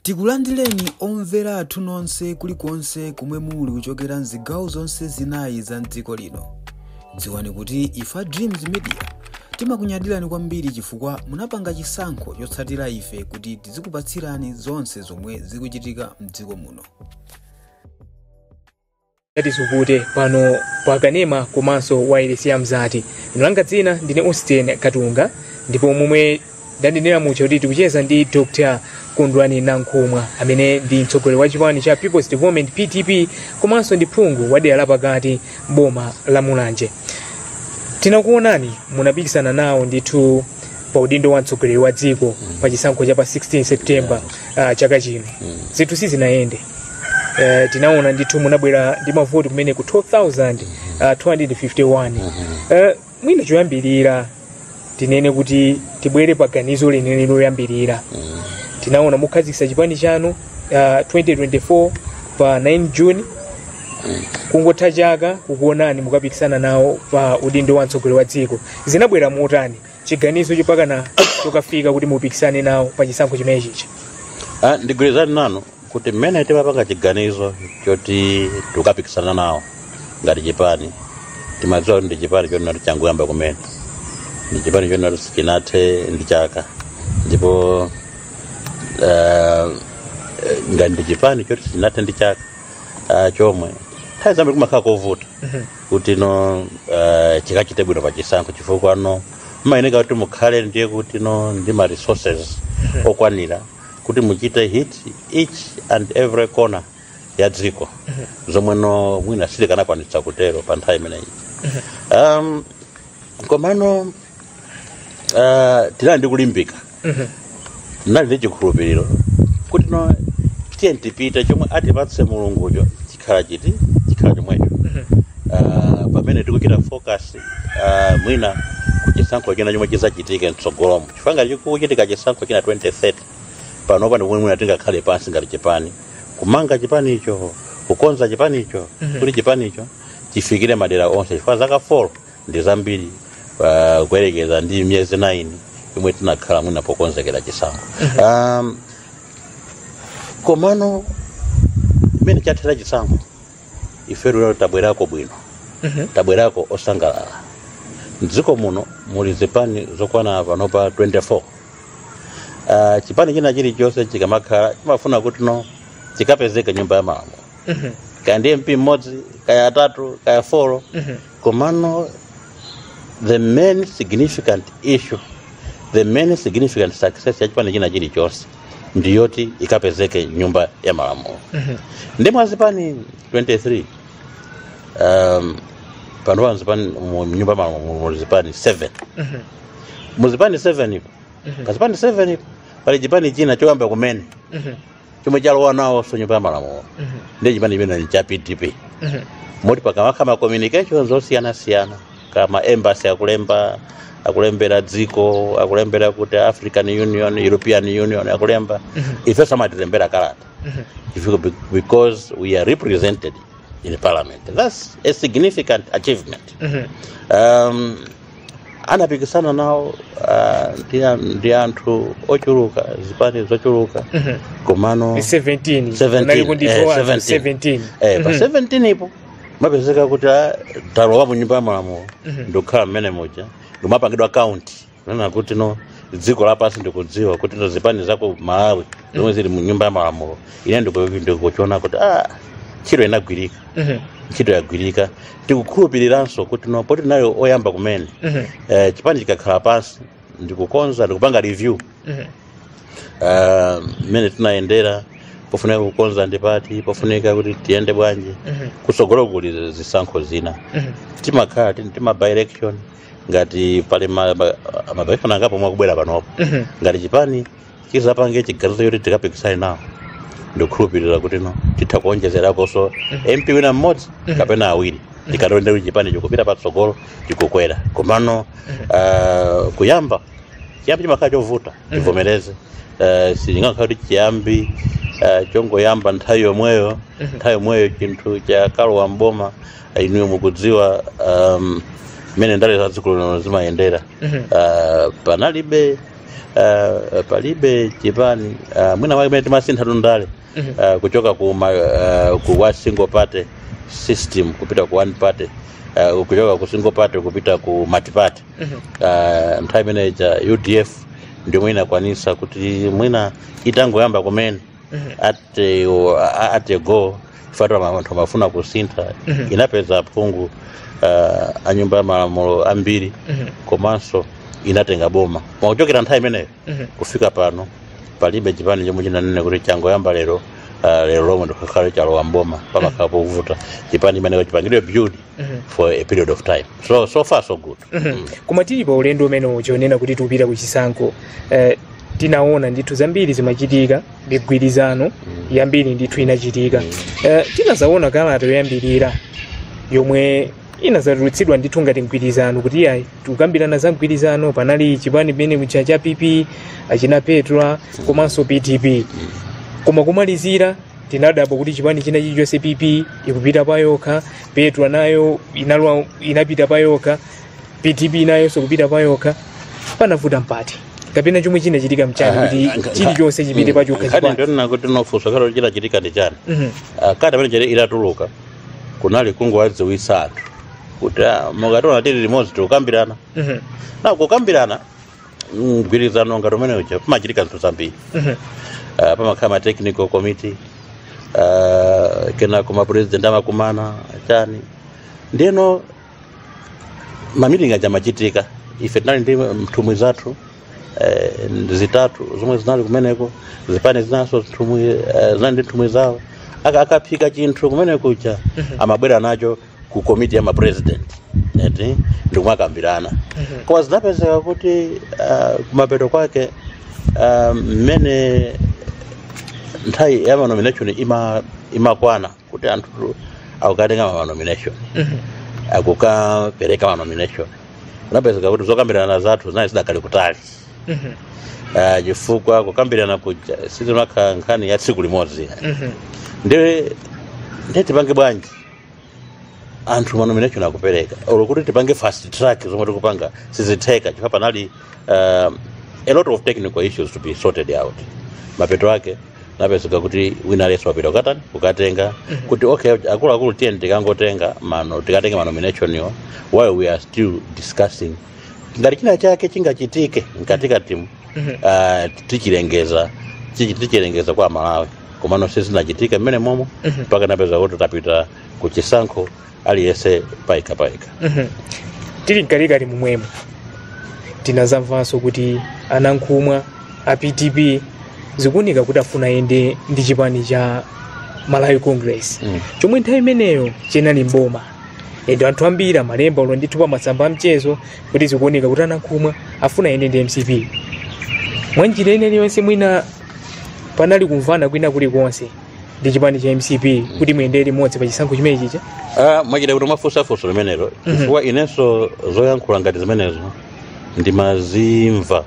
Tikulandireni omvera athu nonse kulikonse kumwe muli kuchokera mzigawo zonse zinayi za mdziko lino. Dziwani kuti ifa Dreams Media timakunyadirani kwambiri chifukwa munapanga chisankho chotsatira ife kuti tizikupatsirani zonse zomwe zikuchitika mdziko muno. Tizukute pano pa kanema komanso wailesi ya Mzati. Ino langa dzina ndine Austin Katunga, ndipo momwe ndanenera mucha kuti tikucheza ndi Dr. Kondwani Nankhumwa, amene ndi mtsogoleri wa chipani cha People's Development, PDP, komanso ndi phungu wa dera lapakati boma la Mulanje. Tinakuonani munapikisana nawo ndithu pa udindo wa mtsogoleri wa dziko pa chisankho cha pa 16 September chaka chino. Zinthu sizinayende. Tinaona ndithu munabwera ndi mavoti kumene ku 12,251. Mwina choyambirira tinene kuti tibwere pa ganizo lenene loyambirira. Tinaona mukhazikitsa chipani chanu 2024 pa 9 June. Kungotha chaka kukuonani mukapikisana nawo pa udindo wa mtsogoleri wa dziko. Zinabwera motani chiganizo chipakana chokafika kuti mupikisane nawo pa chisankho chimene chicha? Ndigwirizane nanu kuti mmene timapanga chiganizo choti tikapikisana nawo ngati chipani, timadziwa kuti ndi chipani chonena changoyamba kumene, ndi chipani chonena sichinathe ndi chaka, ndipo ngati ndi chipani choti sichinathe ndi chaka chomwe nthawi zambiri kumakhala kovuta kuti no chikachite bwino pa chisankho, chifukwa no mumayeneka kuti mukhale ndiye kuti no ndi ma resources okwanira kuti muchite hit each and every corner ya dziko, zomwe no mwina sitikanakwanitsa kutero pa nthawi imeneyi. Komano tinali ndi kulimbika, tinali ndi chikhulupiriro kuti no, tiye tipite, chomwe atipatse Mulungucho chikhala chiti, chikhala chomwecho. Pamene tikuchita focus mwina kuchisankho china chomwe chizachitike mtsogolomo, chifukwa ngati chikuchitika chisankho china 2030, panopa ndikuti mwina tingakhale pansi ngati chipani, kumanga chipanicho, kukonza chipanicho kuti chipanicho chifikire madera onse, chifukwa zaka 4 ndi zambiri kuyerekeza ndi miyezi 9 yomwe tinakhala mwina pokonzekera chisankho. Komano imene chathera chisankho, ife lero tabwerako bwino, tabwerako osangalala. Mdziko muno muli zipani zokwana panopa 24. Chipani china chilichonse chikamakhala chimafuna kuti no chikapezeke nyumba ya malamulo, kaya ndi MP mmodzi, kaya atatu, kaya 4. Komano the main significant issue, the main significant success ya chipani china chilichonse ndiyoti ikapezeke nyumba ya malamulo. Ndi mwazipani 23, panopa zipani mu nyumba ya malamulo muli zipani 7. Muzipani 7 ipo, pazipani 7 ipo pali chipani china choyamba kumene chomwe chalowa nawo so nyumba ya malamulo, ndi chipani chimene ni cha PDP. Moti pakamakhala ma communications osiyanasiyana, kama embassy akulemba, akulembera dziko, akulembera kuti African Union, European Union akulemba, ife samatilembera kalata because we are represented in parliament. That's a significant achievement. Anapikisana nawo ndi anthu ochuluka, zipani zochuluka, komano 17. 17, Unali ndi 17. 17. Pa 17 ipo mapezeka kuti talowa mu nyumba ya malamulo, ndikukhala mmene muja, ndimapangidwa count nena kuti no, dziko lapansi ndikudziwa kuti no, zipani zako Malawi zomwe zili mu nyumba ya malamulo, ine ndikuchiona kuti ntchito inagwirika, ntchito yagwirika. Tikukhulupiriranso kuti no, poti nayo oyamba kumene, chipani chikakhala pansi ndikukonza, ndikupanga review mmene tinayendera, pofunika kukonza ndipati, pofunika kuti tiyende bwanji kutsogolo kuli zisankho zina. Timakhala tima by election, ngati pali ma by election angapo mwakubwera panopo, ngati chipani chizapange chiganizo choti tikapikisane nawo, ndikukhulupirira kuti no, titha kuonjezerakonso MP wina mmodzi kapena awiri, tikatoende kuti chipani chikupita patsogolo, chikukwera. Komano kuyamba chiyambi chimakhala chovuta, tivomereze. Sichingakhala kuti chiyambi chongoyamba nthawi yomweyo, nthawi yomweyo chinthu chakalowa mboma. Inuyo mukudziwa mmene ndale za dziko lino zimayendera. Panalibe Palibe chipani, mwina mwake timasintha tundale kuchoka ku one single party system kupita ku one party, kuchoka ku single party kupita ku multi-party. Nthawi imeneja UDF ndio mwina inakwanisa kuti mwina itangoyamba kumene at a go, chifukwa anthu amafuna kusintha, inapeza aphungu a Nyumba ya Malamulo ambiri, komanso inatenga boma. Koma kuchokera nthawi imeneyo kufika pano, palibe chipani chomwe chinanene kuti changoyamba lero, lero lomwe ndikukhale chalowa mboma. Pamakhala povuta. Chipani chimenecho chipangidwe build for a period of time. So far so good. Koma tili pa ulendo umenewo chonena kuti tikupita ku chisankho, tinaona ndithu zambiri zimachitika, migwirizano yambiri ndithu inachitika. Tinazaona kalata yoyambirira yomwe inazatulutsidwa ndithu ngati mgwirizano, kuti ayi, tikukambirana za mgwirizano. Panali chipani pamene mucha cha PP, achina Petra, komanso PDP. Koma kumalizira tinadabwa kuti chipani china chilichonse, PP ikupita payokha, Petra nayo inalwa inapita payokha, PDP nayonso kupita payokha. Panavuta mpati kapena chomwe chinachitika mchani kuti chilichonse chipite pachokha Nkhani chipani? Ndionena kuti nofunsa khala chinachitika ndi chani. Kati amene chene itatuluka kunali kungowadziwitsa anthu kuti mukationa tili limodzi, tikukambirana. Na kukambirana mgwirizano ngati umene uja pamachitika zinthu zambiri. Pamakhala ma technical committee, kenako ma president amakumana chani, ndiyeno ma meeting aja amachitika. Ife tinali ndi nthumwi zathu zitatu zomwe zinali kumeneko, zipani zinaso nthumwi, zinali ndi nthumwi zawo. Akaphika chinthu kumene kuja, amabwera nacho ku komiti ya ma president eti ndikumakambirana. Koma zinapezeka kuti kumapeto kwake, mmene nthawi ya ma nomination imakwana kuti anthu akukatenga ma nomination, akukapereka ma nomination, unapezeka kuti zokambirana zathu zinali zidakali kutali, chifukwa kukambirana kuja sizimakhala nkhani ya tsiku limodzi. Ndi tipange bwanji? Anthu ma nomination akupereka, olo kuti tipange fast track zomwe tikupanga sizitheka, chifukwa panali a lot of technical issues to be sorted out. Mapeto ake napezeka kuti wina aliyense wapita kukatani, kukatenga, kuti okay, akuluakulu, tiyeni tikangotenga mano, tikatenge ma nomination yo while we are still discussing. Ngati china chake chingachitike mkatikatimu, tichilengeza kwa Malawi. Komano sizinachitika mmene momo, mpaka napeza kuti tapita kuchisankho aliyense paika paika. Tili mkatikati momwemo, tinazamvanso kuti anankhumwa a PDP zikuoneka kuti afuna ayende ndi chipani cha Malawi Congress, chomwe nthawi imeneyo chinali mboma. Endo anthu ambiri amalemba ulo ndithu pa masamba amchezo kuti zikuoneka kuti anankhumwa afuna ayende ndi MCP. Mwanjira ine iliyonse, mwina panali kumvana kwina kulikonse ndi chipani cha MCP kuti muyendere limodzi pa chisankho chimene chicha? Mwachita kuti mwafunsafunso limenelo, chifukwa inenso zoyankhula ngati zimenezo ndimazimva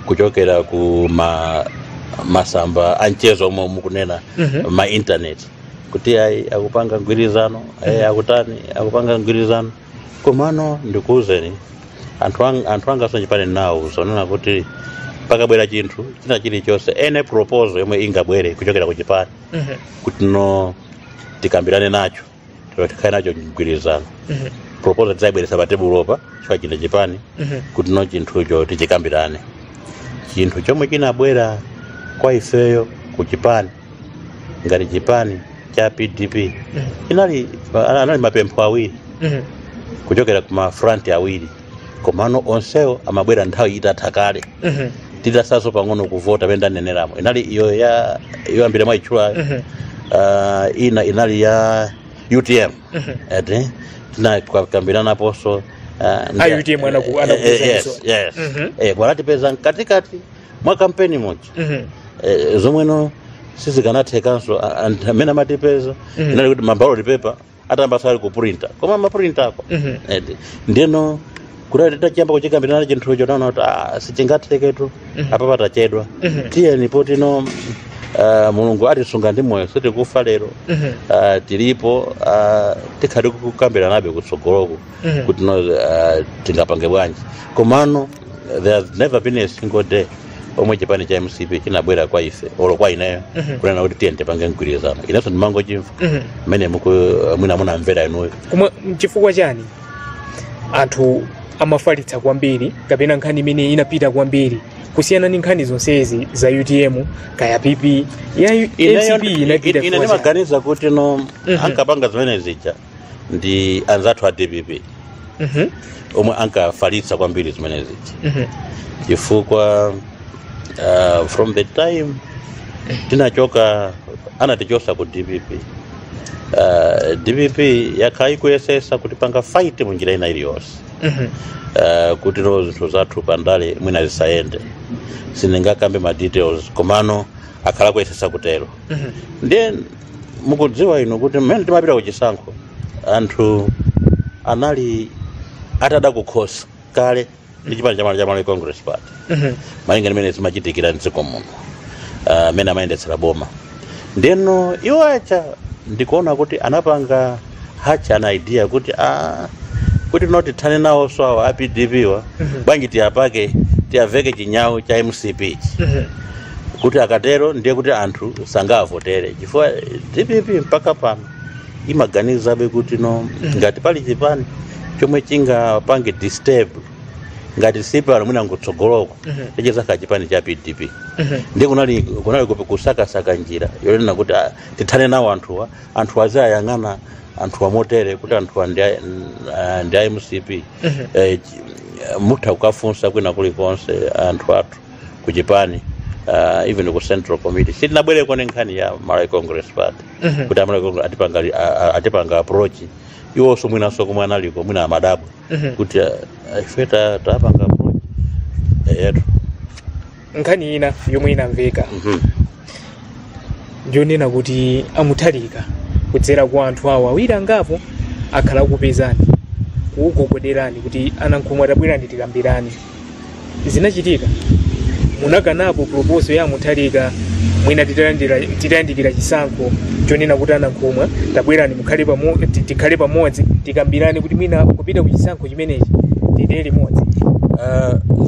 kuchokera ku masamba a mchezo omwe mukunena, ma internet, kuti ayi, akupanga mgwirizano, ayi, akutani, akupanga mgwirizano. Komano ndikuwuzeni, anthu anga chipani nawo zonena kuti pakabwera chinthu china chilichonse, any proposal yomwe ingabwere kuchokera ku chipani kuti no tikambirane nacho, tikhale nacho mgwirizano, proposal tidzayibweretsa pa tebulopa, chifukwa chine chipani, kuti no chinthucho tichikambirane. Chinthu chomwe chinabwera kwa ifeyo ku chipani ngati chipani cha PDP inali anali mapempho awiri kuchokera kuma front awiri, komano onsewo amabwera nthawi itatha kale, titasaso pang'ono kuvota. Pamene ndaneneramo, inali iyo ya yoyambira mwayitchulayo, ina inali ya UTM ati tinakambiranaponso. A UTM anakuwuzaniso. Yes. Bwanatipeza mkatikati mwa kampeni muja, zomweno sizikanathekanso. Anthu amene amatipeza, inali kuti ma ballot paper atamba sali kuprinta, koma maprinta ako. Eti ndino kuti tachiyamba kuchikambirana chinthucho, naona kuti sichingatheketu, apa patachedwa. Tiyeni potino, Mulungu atisunga ndi moyo, sitikufa lero, tilipo, tikhali kukambiranabe kutsogoloku kuti no tingapange bwanji. Komano There has never been a single day omwe chipani cha MCP chinabwera kwa ife olo kwa ineyo kunena kuti tiye tipange mgwirizano. Inenso ndimangochimva mmene muku mwina munamvera inuyo. Koma chifukwa chani anthu amafalitsa kwambiri, kapena nkhani imene inapita kwambiri kusiyana ndi nkhani zonsezi za UTM kaya PP ya Ineyo MCP inapita ine chifukwa chani? Ndimaganiza kuti no, ankapanga zimene zija ndi anzathu a DPP omwe ankafalitsa kwambiri zimene zija, chifukwa from the time tinachoka, anatichosa ku DPP, DPP yakhala ikuyesesa kuti panga fight munjira ina iliyonse kuti no, zinthu zathu pandale mwina zisayende. Sindingakambe ma details, komano akhala kuyesesa kutero. Ndiye mukudziwa inu kuti mmene timapita kuchisankho anthu anali atada kukhosa kale ndi chipani cha Malawi Congress Party, malinga ndimene zimachitikira mdziko muno, amene amayendetsera boma. Ndeno iwo acha ndikuona kuti anapanga hatch an idea kuti kuti no, tithane nawo so awa a PDP wa, bwanji tiyapake, tiyaveke chinyawu cha MCP ichi, kuti akatero ndiye kuti anthu sangavotere, chifukwa DPP mpaka pano imaganizabe kuti no, ngati pali chipani chomwe chingapange disturb, ngati sipano mwina ngutsogoloko, tichizakhala chipani cha PDP. Ndiye kunali kusakasaka njira yonena kuti tithane nawo anthuwa, anthu azayang'ana anthuwa motere kuti anthuwa ndi a MCP. Mutha kukafunsa kwina kulikonse anthu athu kuchipani, even ku Central Committee sitinabwereko ndi nkhani ya Malawi Congress Party kuti Amalawi Congress atipanga approach. Iwonso mwinanso komwe analiko mwina amadabwa kuti ife tapanga approach yetu. Nkhani ina yomwe inamveka ndiyonena kuti amutharika kudzera kwa anthu awo awiri angapo akhala akupezani, kukugogoderani kuti anankhumwa tabwerani tikambirani. Zinachitika? Munakanapo proposal ya amutharika mwina titayandikira chisankho chonena kuti anankhumwa tabwerani mukhale tikhale pamodzi tikambirane kuti mwina kupita ku chisankho chimenechi tite limodzi?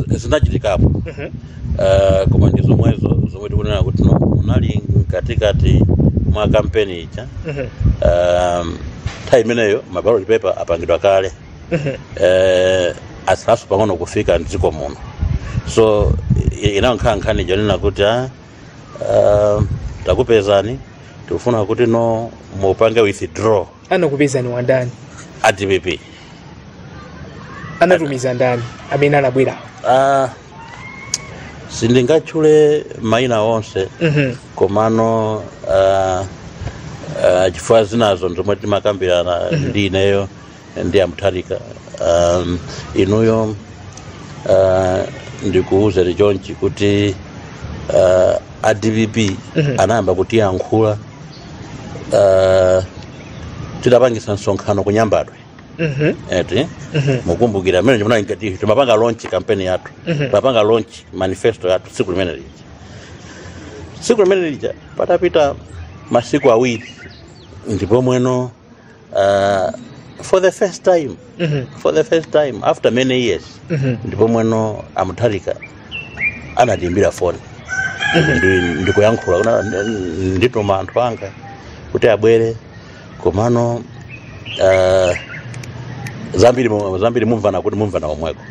Zinachitikapo, koma ndi zomwezo zomwe tikunena kuti no, munali mkatikati mwa kampeni ija. Nthawi imeneyo ma ballot paper apangidwa kale, atsalaso pang'ono kufika mdziko muno, so inakhala nkhani jonena kuti takupezani, tikufuna kuti no, mupange withdraw. Anakupezani wandani? A DPP. Anatumiza ndani amene anabwerawo? Sindingatchule mayina onse, komano chifukwa zinazo nzomwe timakambirana ndi ineyo ndi amutharika. Inuyo ndikuwuzeni chonchi kuti a DPP anayamba kutiyankhula tidapangisa msonkhano ku Nyambadwe, eti? Mukumbukira mmene chimuna ngati timapanga launch campaign yathu, timapanga launch manifesto yathu tsiku limene lija. Patapita masiku 2 ndipo mweno for the first time, for the first time after many years, ndipo mweno amutharika anatiimbira foni ndikuyankhula ndituma anthu anga kuti abwere, komano zambiri mumvana kuti mumvana omweko.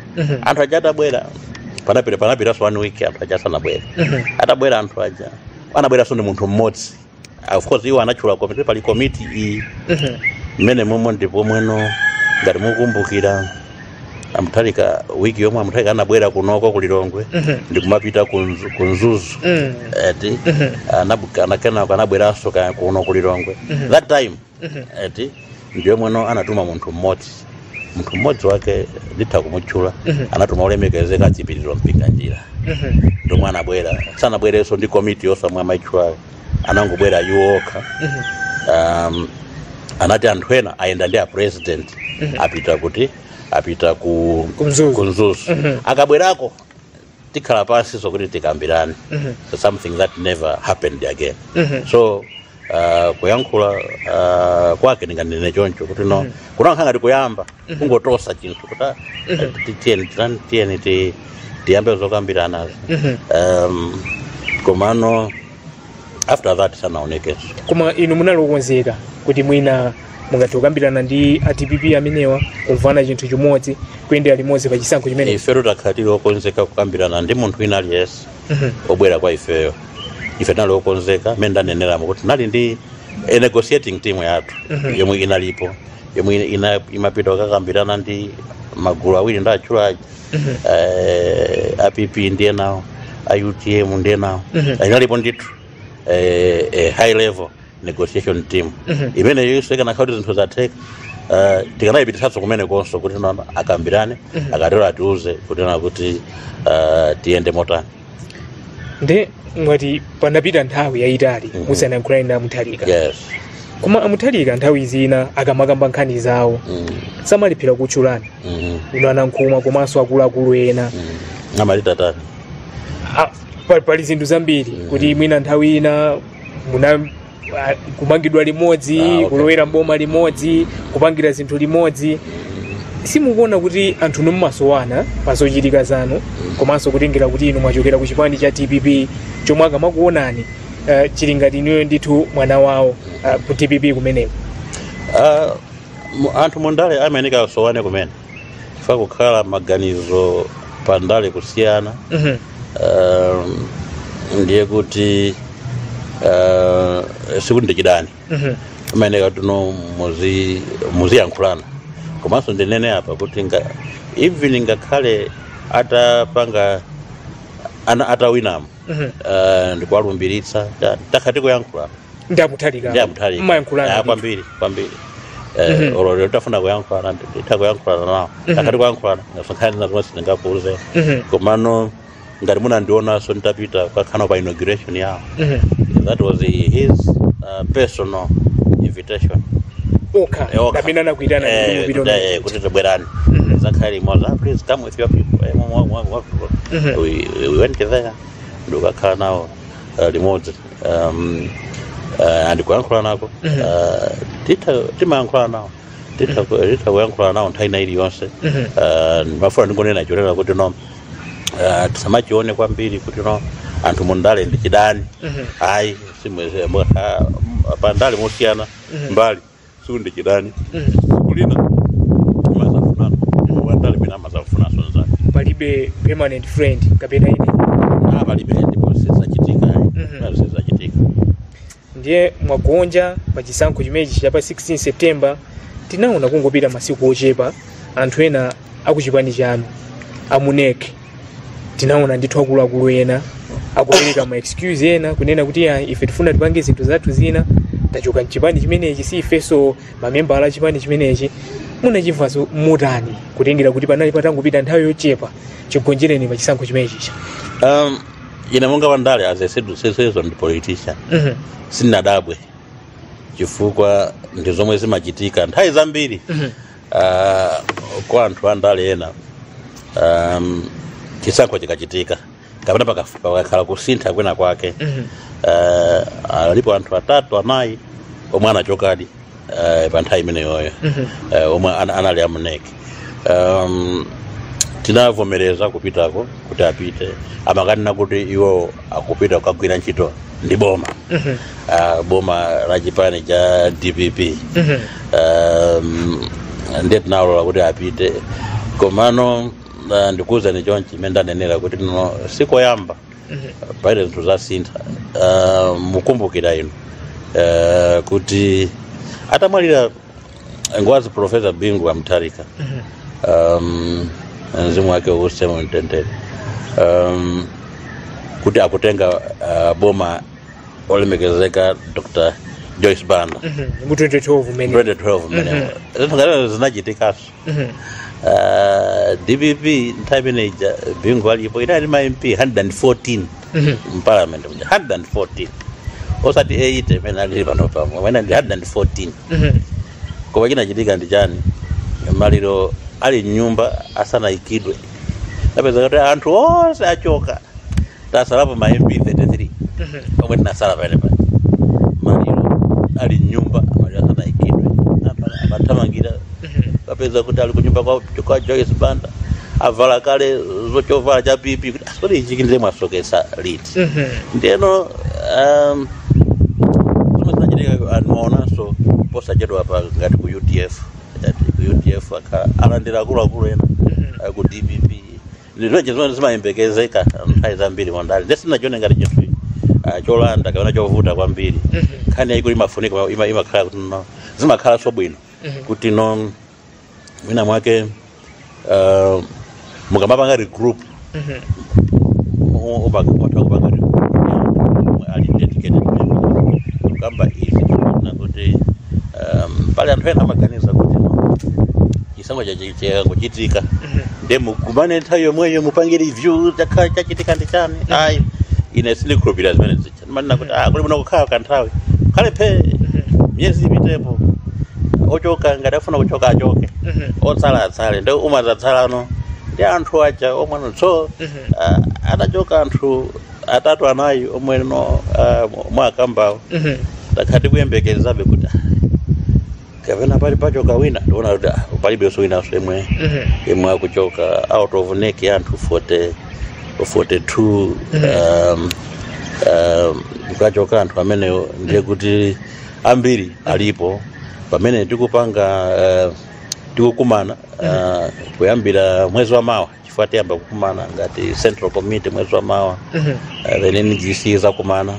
Anthu aja atabwera, panapitanso one week anthu aja asanabwere. Atabwera anthu aja, anabweranso ndi munthu mmodzi. Of course iwo anatchula komiti, pali komiti iyi mmene momwe. Ndipo mweno ngati mukumbukira, amutharika, wiki yomwe amutharika anabwera kunoko kulilongwe ndikumapita ku Mzuzu, eti? Anakenako anabweranso kuno kulilongwe that time, eti? Ndiyo mweno anatuma munthu mmodzi, munthu mmodzi wake nditha kumutchula. Anatuma olemekezeka Chipiriro Mpinganjira, ndomwe anabwera. Sanabwerenso ndi komiti yosamwe amaitchulayo, anangobwera iwo okha. Anati anthu ena ayenda ndi a president, apita kuti apita ku Ku Mzuzu. Ku Mzuzu. Akabwerako tikhala pansi sokuti tikambirane. So something that never happened again. So kuyankhula kwake ndinganene choncho kuti no, kunankha ngati kuyamba kungotosa chinthu kuti tiyeni tiyeni Tiyambe zokambiranazo. Komano after that sanaonekenso. Koma inu munali okonzeka kuti mwina mungathe kukambirana ndi a DPP amenewa, kumvana chinthu chimodzi, kuyendera limodzi pa chisankho chimene? Ifeyo takhala tili okonzeka kukambirana ndi munthu wina aliyense obwera kwa ifeyo. Ife tinali okonzeka, mmene ndaneneramo kuti tinali ndi a negotiating team yathu yomwe inalipo, yomwe imapita kukakambirana ndi magulu awiri ndatchula aja, a PP ndi enawo, a UTM ndi enawo. Inalipo ndithu high level negotiation team imene yonse ikanakhala kuti zinthu zatheka, tikanayipitisanso kumene konso kuti no, akambirane, akatero atiuze kuti na kuti tiyende motani. Nde mwati panapita nthawi yayitali musanayankhulane ndi aMutharika. Yes. Koma aMutharika nthawi zina akamakamba nkhani zawo samalephera kutchulani inu aNankhumwa komanso akuluakulu ena. Amati tatani? Ah, pali zinthu zambiri kuti mwina nthawi ina muna kumangidwa limodzi, kulowera mboma limodzi, kupangira zinthu limodzi. Simukuona kuti anthu mumasowana pa zochitika zanu, komanso kutengera kuti inu mwachokera ku chipani cha DPP chomwe akamakuonani chili ngati inuyo ndithu mwana wawo ku DPP kumeneko? Anthu mundale amayeneka asowane kumene, chifukwa kukhala maganizo pandale kusiyana, ndiye kuti sikuti ndichidani. Amayeneka kuti no muziyankhulana. Komanso ndinene apa kuti even ngakhale atapanga atawinamo, ndikuwalumbiritsa, takhala tikuyankhulana. Ndi aMutharika? Ndi aMutharika. Mmayankhulana ndithu? Kwambiri, kwambiri. Olo lero tafuna kuyankhulana, nditha kuyankhulana nawo. Takhala tikuyankhulana, ngasankhani na zomwe sindingakuuze. Komano ngati munandionanso nditapita kukakhala pa inauguration yawo, that was his personal invitation. Okha? Okha. Kapena anakuitana kuti mupite umene? Kuti tibwerani, zakhale limodzi. "Ah, please come with your people." We went there ndikukakhala nawo limodzi andikuyankhula nako. Titha timayankhula nawo, titha kuyankhula nawo nthawi ina iliyonse. Ndimafuna ndingonena chonena kuti no, tisamachione kwambiri kuti no, anthu mundale ndi chidani. Ayi, pandale mosiyana mbali sikuti ndi chidani. Kulina mazafunana, wandale mina mazafunaso nzake. Palibe permanent friend kapena ine? Ah, palibe, ndipo sizachitika. Sizachitika. Ndiye mwagonja pa chisankho chimenechi cha pa 16 September. Tinaona kungopita masiku ochepa anthu ena akuchipani chanu amuneke, tinaona ndithu akuluakulu ena akupereka ma excuse ena kunena kuti ya ife tifuna tipange zinthu zathu zina, tachoka mchipani chimenechi, si ifenso mamembala a chipani chimenechi. Munachimvanso mutani kutengera kuti panali patangopita nthawi yochepa chigonjereni pa chisankho chimenechicha? Ine monga wandale, as a seasoned politician, sindinadabwe chifukwa ndi zomwe zimachitika nthawi zambiri kwa anthu andale ena. Chisankho chikachitika kapena pakakhala kusintha kwina kwake, alipo anthu atatu, anayi omwe anachokadi pa nthawi imeneyoyo, omwe anali amuneki. Tinavomereza kupitako kuti apite, amakanena kuti iwo akupita kukagwira ntchito ndi boma, boma la chipani cha DPP. Ndiye tinalola kuti apite. Komano ndikuwuzani chonchi, imene ndanenera kuti no, sikoyamba paile zinthu zasintha. Mukumbukira inu kuti atamwalira Ngwazi Professor Bingu wa Mutharika, mzimu wake uuse mumtendere, kuti akutenga boma olemekezeka Dr Joyce Banda. Mu 2012 umene. 2012 mmene zinthu ngati zinachitikaso. DPP nthawi imeneja Bingu alipo inali ma MP 114 mparliament muja, 114, osati 80 imene alili pano pamwe, amene ndi 114. Koma chinachitika ndi chani? Maliro ali mnyumba asanayikidwe, tapeza kuti anthu onse achoka, tasalapo ma MP 33 omwe tinasala pene paja. Maliro ali mnyumba, maliro asanayikidwe, amathamangira, kapeza kuti ali kunyumba kwa Joyce Banda. Avala kale zochovala cha PP, kuti asodi ichi chinde mwasokesa liti? Ndiyeno zomwe zinachitika anaonanso posachedwa pa ngati ku UDF, ati ku UDF alandira akuluakulu ena, ku DPP. Ndizonje zimene zimayembekezeka nthawi zambiri mwandale. Nde sinachione ngati chinthu cholanda kapena chovuta kwambiri. Nkhani yayikulu imafunika imakhala kuti no, zimakhala bwino kuti no, mwina mwake mukamapanga regroup, umatha kupanga regroup ali dedicated members. Kukamba izi na kuti pali anthu ena amaganiza kuti no, chisankho chakuchitika, nde mukumane nthawi yomweyo, mupange review chakhala chachitika ndi chani. Ayi, ine sindikhulupirira zimene zija. Ndimanena kuti kuli bwino kukhala kanthawi, khale phe miyezi ipitepo, ochoka ngati afuna kuchoka achoke, otsala atsale, ndi umadzatsalano ndi anthu aja omwe. So atachoka anthu atatu, anayi omwe no mwakambawo, takhala tikuyembekezabe kuti kapena pali pachoka wina. Ndiona kuti palibenso winanso yemwe yemwe akuchoka out of NEC ya anthu 40, 42. Kukachoka anthu amenewo, ndiye kuti ambiri alipo. Pamene tikupanga tikukumana kuyambira mwezi wa mawa, chifukwa tiyamba kukumana ngati central committee mwezi wa mawa, then NGC zakumana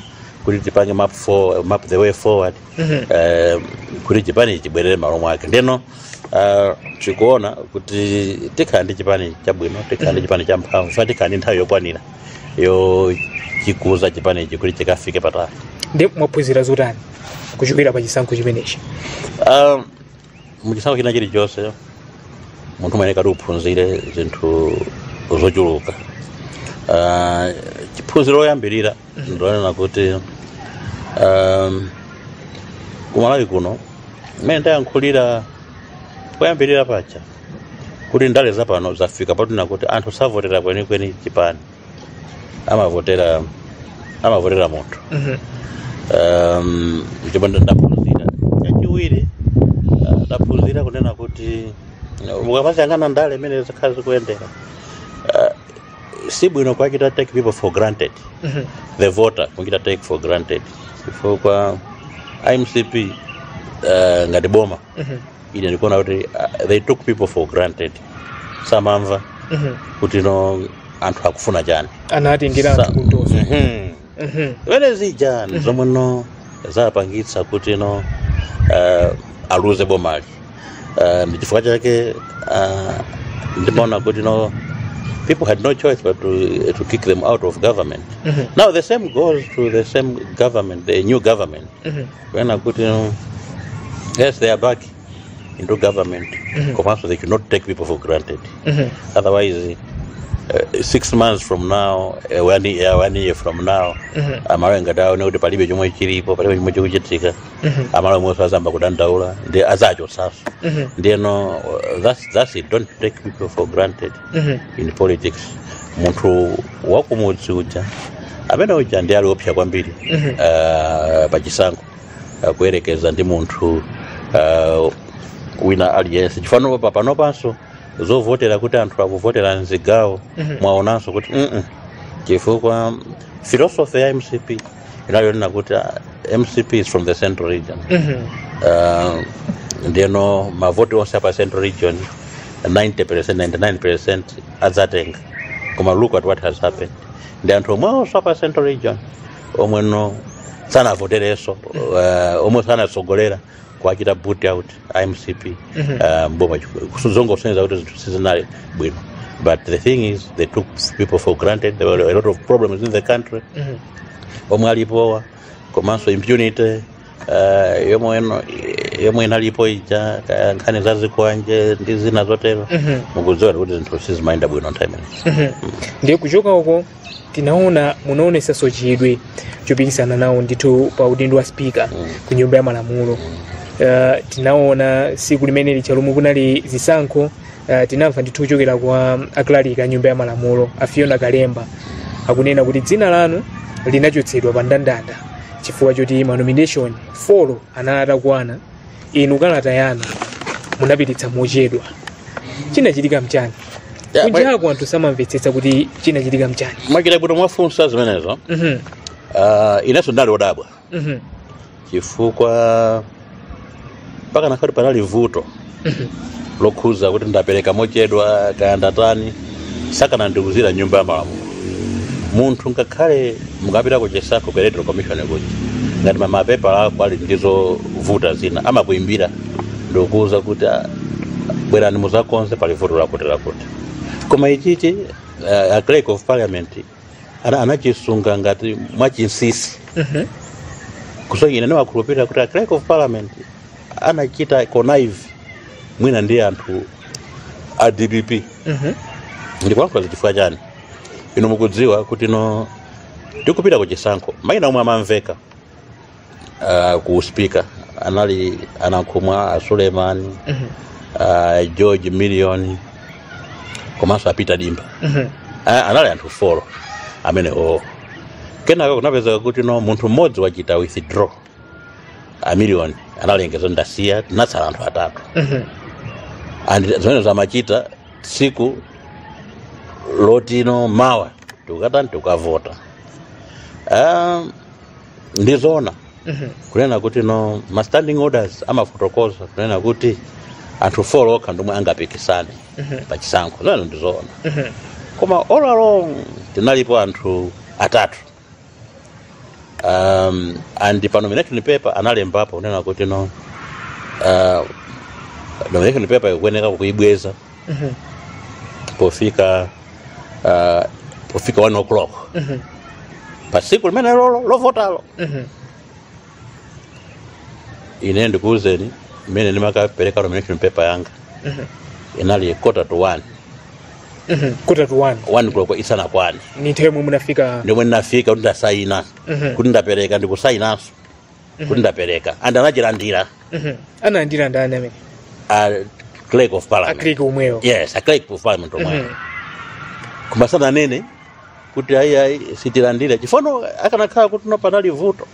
kuti tipange map the way forward kuti chipani chibwerere malo mwake. Ndeno tikuona kuti tikhala ndi chipani chabwino, tikhala ndi chipani champhamvu, fa tikhala ndi nthawi yokwanira yochikuza chipanichi kuti chikafike patali. Ndi mwaphunzira zotani kuchokera pa chisankho chimenechi? Muchisankho china chilichonse munthu umayenera kuti uphunzire zinthu zochuluka. Chiphunziro loyambirira ndionena kuti kumalawi kuno, mmene ndayankhulira poyambirira pacha, kuti ndale zapano zafika patina kuti anthu savotera kwenikweni chipani, amavotera munthu. Ndipo ndaphunzira chachiwiri, ndaphunzira kunena kuti mukamaziyang'ana ndale imene zikhala zikuyendera, si bwino kwachita take people for granted, the voter kuchita take for granted, chifukwa MCP ngati boma, ine ndikuona kuti they took people for granted, samamva kuti no, anthu akufuna chani. Anatengera anthu kuntoso. Zimene zija zomwe no zapangitsa kuti no aluze bomali. Ndi chifukwa chake ndimaona kuti no, people had no choice but to kick them out of government. Now the same goes to the same government, the new government, kuena kuti no, yes, they are back into government, komanso they should not take people for granted. Otherwise 6 months from now, 1 year from now, amalawi ngati aone kuti palibe chomwe chilipo, palibe chomwe chikuchitika, amalawi omwenso azamba kudandaula ndi azachotsanso. Ndiyeno that's it. Don't take people for granted in politics. Munthu wakumudzi uja, amene uja ndi ali opsa kwambiri pachisankho kuyerekeza ndi munthu wina aliyense, chifano panopanso zovotera kuti anthu akuvotera mzigawo, mwaonanso kuti chifukwa philosophy ya MCP inayonena kuti MCP is from the central region. Ndiyeno mavoti onse apa central region, 90%, 99% adzatenga. Koma look at what has happened. Ndi anthu omwenso apa central region omweno sanavoterenso, omwe sanatsogolera kuachita boot out MCP mboma, zongosonyeza kuti zinthu sizinali bwino. But the thing is, they took people for granted. There were a lot of problems in the country omwe alipowa, komanso impunity yomwe inalipo ija, nkhani za zikwanje ndi zina zotero. Mukudziwa kuti zinthu sizimayenda bwino nthawi imeneyi. Ndiye kuchoka uko tinaona munaonesanso chidwi chopikisana nawo ndithu pa udindo wa speaker ku nyumba ya malamulo. Tinaona siku limene licha lomwe kunali zisankho, tinamva ndithu kuchokera kwa aklaliki a nyumba ya malamulo a Fiona Kalemba akunena kuti dzina lanu linachotsedwa pa ndandanda chifukwa choti ma nomination 4 anali atakwana, inu kalata yanu munapititsa mochedwa. Chinachitika mchani? Kunjako anthu samamvetsetsa kuti chinachitika mchani. Mwachita bwino mwafunsa zimenezo. Inenso ndali wodabwa chifukwa mpaka nakhati panali vuto lokhuza kuti ndapereka mochedwa kaya ndatani, sakanandiuzira nyumba ya malamulo. Munthu ngakhale mukapita ku chisankho ku Electoral Commission kuja, ngati mapepala ako ali ndizovuta zina, amakuimbira ndikukuuza kuti, "Ah, bwerani muzakonze, pali vuto lakuti lakuti." Koma ichichi a clerk of parliament anachisunga ngati mwachinsinsi. So ine ndimakhulupirira kuti a clerk of parliament anachita connive mwina ndi anthu a DPP. Ndikulankhula chifukwa chani? Inu mukudziwa kuti no tikupita ku chisankho, mayina omwe amamveka ku speaker anali a Nankhumwa, a Suleiman, George Million komanso a Peter Dimba. Anali anthu 4 amene o kenaka kunapezeka kuti no munthu mmodzi wachita withdraw, a Million analengeza ndasiya, tinatsala anthu atatu. And zimene zamachita tsiku lotino mawa tikukatani, tikukavota. Ndizoona kunena kuti no ma standing orders amafotokoza kunena kuti anthu 4 okha ndomwe angapikisane pa chisankho. Zimene ndizoona. Koma all along tinalipo anthu atatu, and pa nomination paper analembapo kunena kuti no nomination paper ikuyeneka kuibweza pofika 1 o'clock pa tsiku limene lolo lovotalo. Ine ndikuwuzeni, mmene ndimakapereka nomination paper yanga inali quarter to one. Quarter to one? 1 o'clock isanakwane. Ni nthawi yomwe munafika? Ndimwe ndinafika kuti ndasayina, kuti ndapereka, ndikusayinanso kuti ndapereka, and anachilandira. Analandira ndani amene? A clerk of parliament. A clerk omweyo? Yes, a clerk of parliament omweyo. Koma sananene kuti ayi, ayi, sitilandira, chifukwa akanakhala kuti no panali vuto,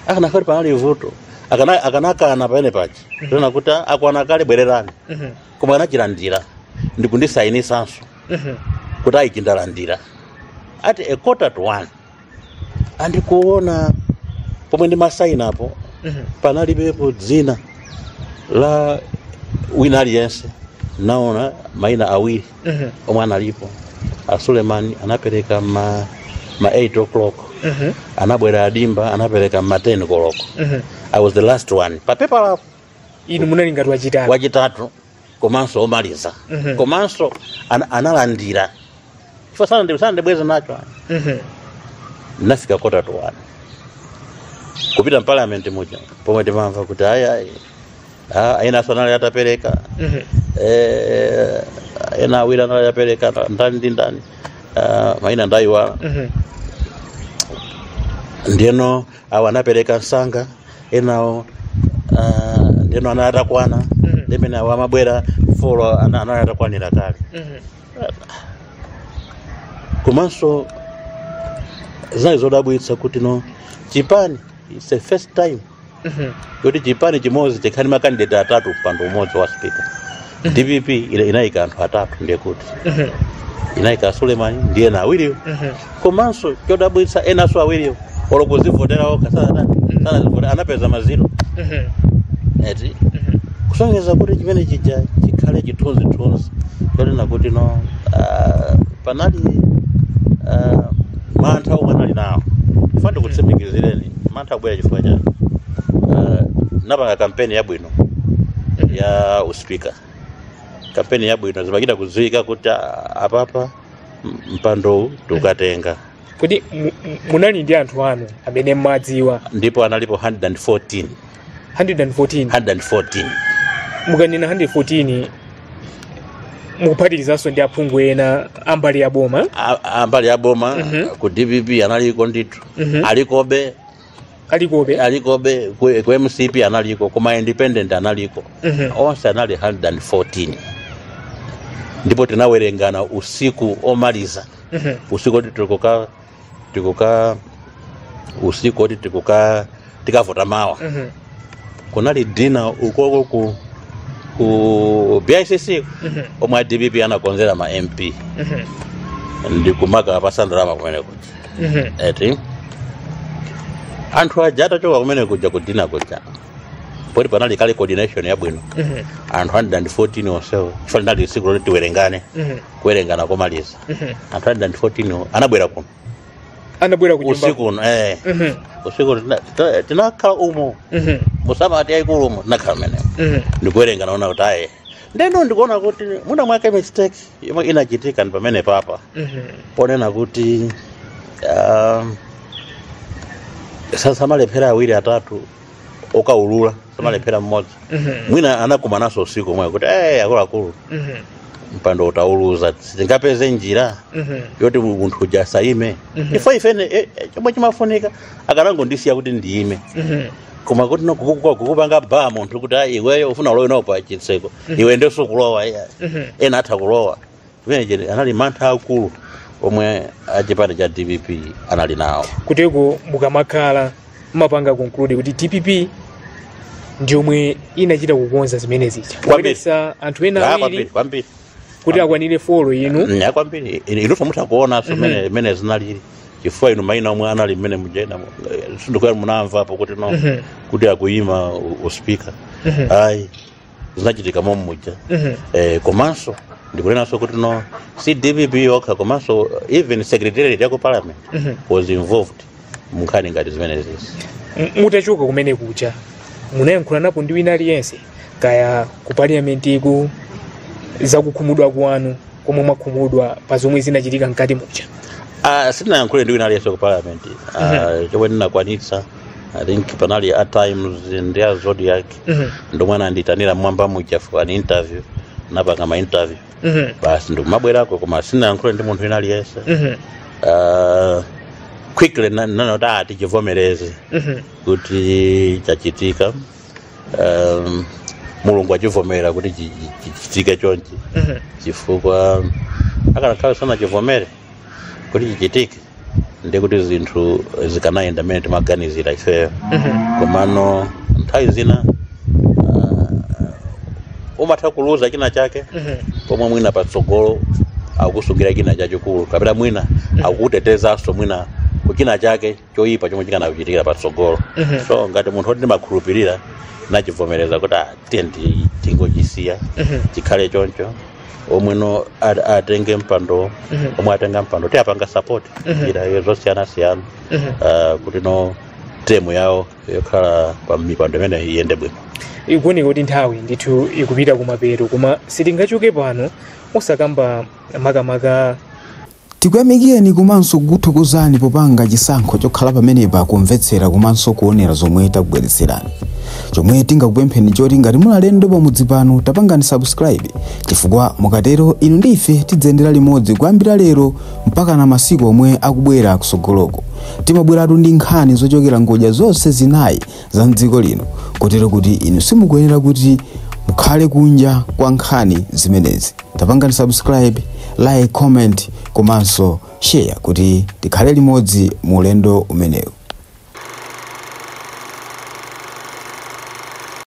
akanakhala kuti panali vuto, akanakana pamene paja kunena kuti akwana kale, bwererani. Koma anachilandira ndikundisayinisanso kuti ayi, chindalandira at a quarter to one. Andikuona pomwe ndimasayinapo panalibepo dzina la wina aliyense. Naona mayina awiri omwe analipo, a Suleiman anapereka ma 8 o'clock, anabwera a Dimba anapereka ma 10 koloko. I was the last one pa paper lapo. Inu munali ngati wachitatu? Wachitatu komanso omaliza. Komanso analandira chifukwa sanandibweze nacho. Nafika quarter to one kupita mparliament muja, pomwe timamva kuti ayi, ayi, ena anali atapereka, ena awiri anali atapereka, ndani ndi ndani, maina ndayiwala. Ndiyeno awo anapereka msanga, enawo ndiyeno anali atakwana. Ndimene awo amabwera 4 anali atakwanira kale. Komanso zinali zodabwitsa kuti no chipani, it's the first time kuti chipani chimodzi chikhale ma candidate atatu mpando umodzi wa speaker. DPP inayika anthu atatu, ndiye kuti inayika Suleiman ndiye ena awiriwo. Komanso chodabwitsa, enanso awiriwo olo kuzivotera okha sanazivotera, anapeza ma zero. Eti? Kusonyeza kuti chimene chija chikhale chithunzithunzi chonena kuti no panali mantha omwe anali nawo. Chifukwa ndikutsimikizireni, mantha akubwera chifukwa chani? Napanga kampeni yabwino ya uspika, kampeni yabwino, zimachita kudziwika kuti apapa mpandowu tikukatenga. Kodi munali ndi anthu anu amene mmadziwa? Ndipo analipo 114. 114? 114. Mukanena 114, mukuphatikizanso ndi aphungu ena ambali ya boma? Ambali ya boma. Ku DPP analiko ndithu. Alikobe. Alikobe? Alikobe. Ku MCP analiko, koma independent analiko. Onse anali 114, ndipo tinawerengana usiku omaliza, usiku oti tikuka usiku oti tikavota mawa. Kunali dinner ukoko ku Ku BICC omwe a DPP anakonzera ma MP ndikumaka apasa ndalama kumene kuja. Eti anthu aja atachoka kumene kuja, ku dinner kuja, poti panali kale coordination yabwino, anthu 114 onsewo, chifukwa linali tsiku loti tiwerengane, kuwerengana komaliza, anthu 114 anabwera kuno. Anabwera ku nyumba? Usiku uno, eh. Usiku tinakhala umo musamati yayikulu umo, tinakhala menemo ndikuwerenga, naona kuti ayi, ndeno ndikuona kuti muna mwake mistake yomwe inachitika ndi pamene papa ponena kuti samalephera awiri atatu okaulula, samalephera mmodzi. Mwina anakumananso usiku omwe kuti, "Eh, akuluakulu, mpando utauluza, sitingapeze njira yoti munthu uja asayime?" Ifo ifene chomwe chimafunika akanangondisiya kuti ndiyime, koma kuti no kukupanga ba munthu kuti, "Ayi, iweyo ufuna ulowe nawo pa chitseko, iwe ndeso kulowa iya." Ena atha kulowa. Pamene anali mantha akulu omwe achipani cha DPP anali nawo. Kuteko mukamakhala mumapanga conclude kuti DPP ndiyomwe inachita kukonza zimene zija, kubweretsa anthu ena Ah, awiri kwambiri kwambiri. kuti akwanire four inu? Ya, kwambiri. Inunso mutha kuonanso mmene zinalili, chifukwa inu maina omwe anali mmene mujena sindikuya munamvapo kuti no kuti akuyima uspika. Ayi, zinachitika momwe muja. Komanso ndikunenanso kuti no, si DPP yokha, komanso even secretariat ya ku parliament was involved munkhani ngati zimene zizi. Mutachoka kumene kuja, munayankhula napo ndi wina aliyense, kaya ku parliament iku, zakukhumudwa kwanu komwe mwakhumudwa pa zomwe zinachitika mkati muja? Ah, sindinayankhule ndi wina aliyense ku parliament. Chomwe ndinakwanitsa, I think panali a Times ndi a Zodiac ndomwe anandiyitanira mmwamba muja for an interview, napanga ma interview, basi, ndikumabwerako, koma sindinayankhule ndi munthu wina aliyense. Quickly nanoti, ah, tichivomereze kuti chachitika, Mulungu achivomera kuti chichitike chonchi, chifukwa akanakhala sanachivomere kuti chichitike, ndi kuti zinthu zikanayenda mmene timaganizira ifeyo. Komano nthawi zina umatha kuluza china chake pomwe mwina patsogolo akusungira china chachikulu, kapena mwina akukutetezanso mwina kuchina chake choyipa chomwe chikanakuchitikira patsogolo. So ngati munthu oti ndimakhulupirira, nachivomereza kuti, ah, tiye tingochisiya chikhale choncho, omweno atenge mpando, omwe atenga mpando tiyapanga support njira zosiyanasiyana kuti no term yawo yokhala pa mipando imene iyende bwino. Ikuoneka kuti nthawi ndithu ikupita kumapeto, koma sitingachoke pano osakamba makamaka. Tikuyamikeni komanso kukuthokozani popanga chisankho chokhala pamenepa kumvetsera komanso kuonera zomwe takubweretserani. Chomwe tingakupempheni choti ngati muli alendo pamudzi pano, tapangani subscribe, chifukwa mukatero inu ndi ife tidzayendera limodzi kuyambira lero mpaka na masiku omwe akubwera kusogoloko. Timabweratu ndi nkhani zochokera ngodya zonse zinayi za mdziko lino, kotero kuti inu simukuyenera kuti mukhale kunja kwa nkhani zimenezi. Tapangani subscribe, like, comment komanso share kuti tikhale limodzi mu ulendo umenewu.